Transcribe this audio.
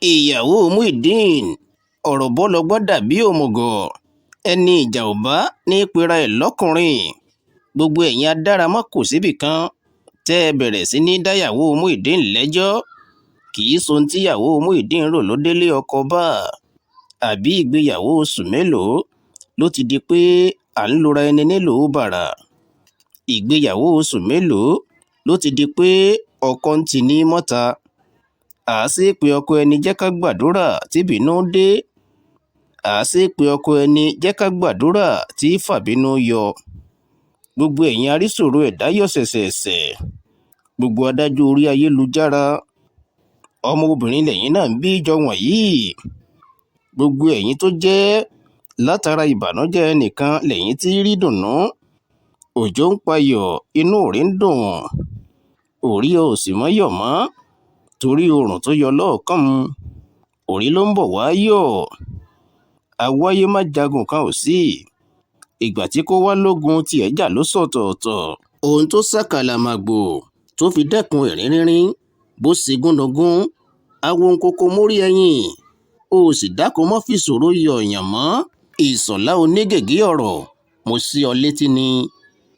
Ìyàwó Muideen, ọ̀rọ̀ bọ́lọ́gbọ́n dà bíi òmùgọ̀, ẹni ìjà ò bá ní í pera ẹ̀ lọ́kùnrin. Gbogbo ẹ̀yin adáramọ́-kò-síbì kan tẹ́ ẹ bẹ̀rẹ̀ sí í dáyàwó Muideen lẹ́jọ́, kì í ṣohun tíyàwó Muideen rò ló délé ọkọ bá, àbí ìgbéyàwó oṣù mélòó ló ti di pé à ń lura ẹni nílùú bàrà? Ìgbéyàwó oṣù mélòó ló ti di pé ọkọ ń tini mọ́ta? Àáṣe pé ọkọ ẹni jẹ́ ká gbàdúrà tíbínú dé, àáṣe pé ọkọ ẹni jẹ́ ká gbàdúrà tí fàbínú yọ. Gbogbo ẹ̀yin arísòro ẹ̀dá yọ̀ ṣẹ̀ṣẹ̀ẹ̀ṣẹ̀, gbogbo adájọ́ orí ayélujára, ọmọbìnrin lẹ́yìn náà ń bí jọ wọ̀nyí. Gbogbo ẹ̀yin tó jẹ́ látara ìbànújẹ́ ẹnìkan lẹ́yìn tí rí dùnnú. Òjò ń payọ̀, inú òrí ń dùn, òrí ò sì mọ́yọ̀ mọ́ torí oòrùn tó yọ lọ́ọ̀ọ́kán un, òrí ló ń bọ̀ wá yọ̀. Àwáyé má jagun kan ò sí, ìgbà tí kò wá lógun tiẹ̀ jà ló sọ̀tọ̀ọ̀tọ̀. Ohun tó ṣàkàlàmàgbò tó fi dẹ́kun ẹ̀rín rínrín bó ṣe gúnugún awonkókó mórí ẹ̀yìn, ó sì dákun mọ́ fìṣòro yọ̀ọ̀yàn mọ́. Ìṣọ̀lá onígègé ọ̀rọ̀, mo sí ọ létí ni.